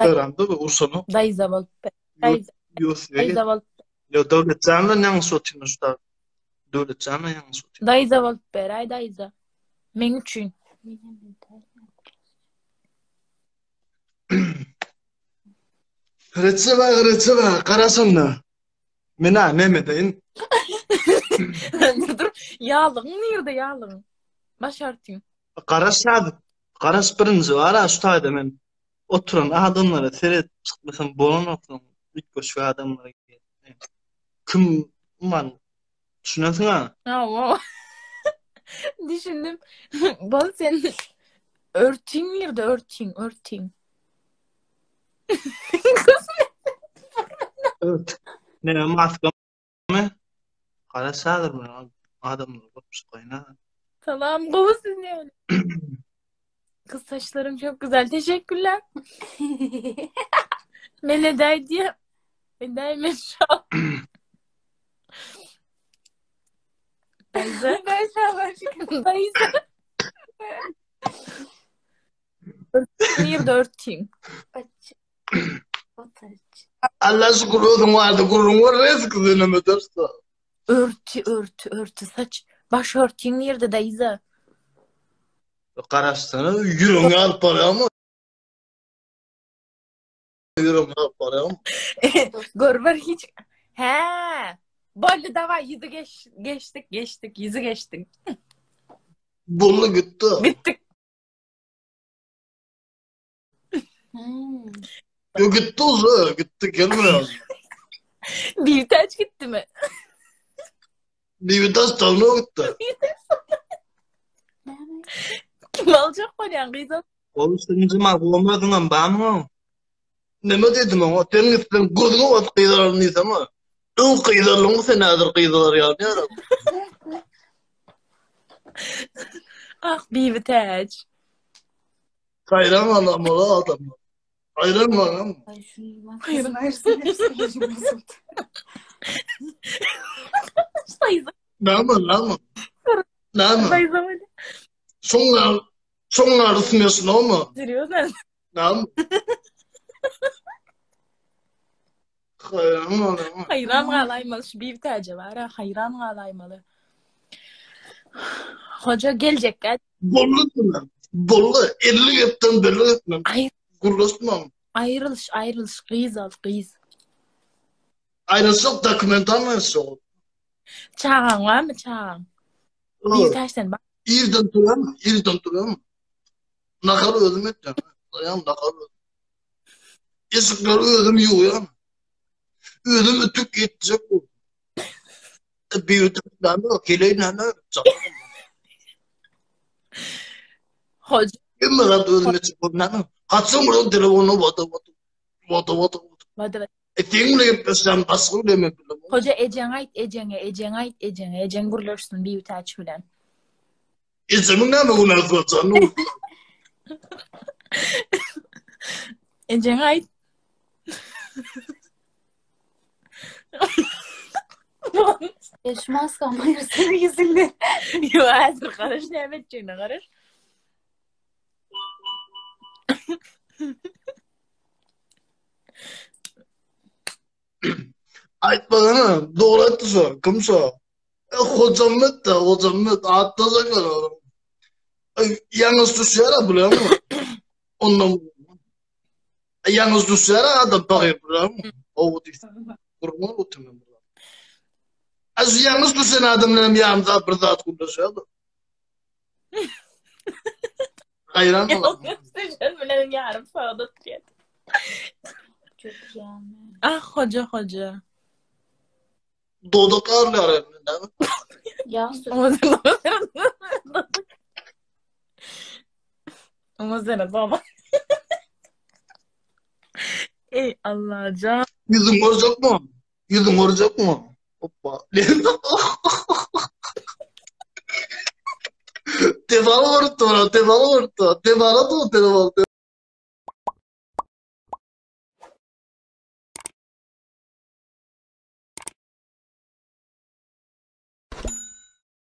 Öramda we urşanok. Daýza bolup ber. Daýza. Daýza bolup. Yo Döwletjan bilen ýalňyş otyryn şu da. Döwletjan bilen ýalňyş otyryn. Daýza bolup ber, aý daýza. Meň üçin. Recep aga, Recep aga, garaşanda. Men ha Mehmedeýin. Dur dur. Ýaglygyň nirde ýaglygyň? Baş örtüň. Garaş häzir. Garaş birinji bar şu taýda men oturan adamlara seret çykmasam bolanok soň üýtgeşik adamlara kim man düşünensiň ha? Hawa. Düşündim. Bol sen örtüň nirde örtüň örtüň. Ört. Näme maska my? Garaş häzir men adamlar bolup çykaýyn ha. Salam gowy siz näme? Kız saçlarım çok güzel. Teşekkürler. Men eday diye. Eday men şu an. Dayıza. Ben şu an başka. Dayıza. Nirde örtüň? Açık. Otaç. Allah şükür özüň bardy gürrüň ber reski seneme derse. Örtü örtü örtü saç. Baş örtüň nirde dayıza? Garaşsana ýüregiňi alyp barýarmy? Ýüregiňi alyp barýarmy? Görber hiç. Hä. Boldy daway ýüzi geç, geçdik geçdik ýüzi geçdik. Boldy gitdi. Gitdik. Hmm. Yo gitdi uza gitdi gelmeýär. Bibitaç gitdimi? Bibitaç dawno gitdi. Näme? Kim aljak bolýan gyz? Ol sen jemal goýmadyňam barmy oň? Neme diýdim oňa? Sen gitseň gözüňe basyp gyzararyn diýsem ha. Öň gyzarlygyňy sen häzir gyzarar ýaly ýaram. Ah Bibitäç. Haýran galam ola adamlar. Haýran galam. Ay şunu maskasını ayırsın psikolojim bozuldu. Daýza. Näme näme? Näme? Daýza bolýar. Şoňlar şoňlar smýeşno Serýozno? Näme? Haýran galam. Haýran galaýmaly şu Bibitäje bar-a, haýran galaýmaly. Hoja geljekkä Boldy diýmem. Boldy. 50 gepden belli etmem. Aý Gürleşmem. aýrylyş aýrylyş gyz al gyz. Aýrylyşyk dokumental aýrylyşyk. Çagaň barmy çagaň? Bibitäçden bak. Irden turam, irden turam. Nahar özüm etýän. Daýan nahar özüm. Eşikleri özüm ýuwýan. Özüm ütük etjek bu. Bir ütük näme, heleý näme? Hoja Hemme zat özüm etjek bu näme? Haçan buradan telefonu wada wada. Wada wada. Wada E seň bilen gepleşsem başga bilen men bilemok. Hoja ejeňe aýt ejeňe ejeňe aýt ejeňe ejeň gürleşsin Bibitäç bilen. Ejemiň näme günäsi bar janyň? Ejeňe aýt. Ya şu maskamı ayırsana yüzünden. Yo häzir garaş näme etjegine garaş. Aýtmasana, dogry aýtdy şo. Kim şo? E, Hojammet da, Hojammet atda sakar oğlum. E, Ýalňyş düşýär bilýärmi? Ondan e, ýalňyş düşýär adam pahyr bilýärmi? Ow diýse. Gurma oturman. Az ýalňyş düşen adam bilen ýarym saat bir saat gürleşýär. Haýran bolarsyň. Sen bilen ýarym sagat oturýar. Çok yani. Ah hoca hoca. Dodak ağrılar elinden. Yağ sür. Umuzene baba. Ey Allah can. Ýüzüň görjekmi? Ýüzüň görjekmi? Hoppa. Tefal görüpdi bana, tefal görüpdi. Tefala dur, tefal, tefal.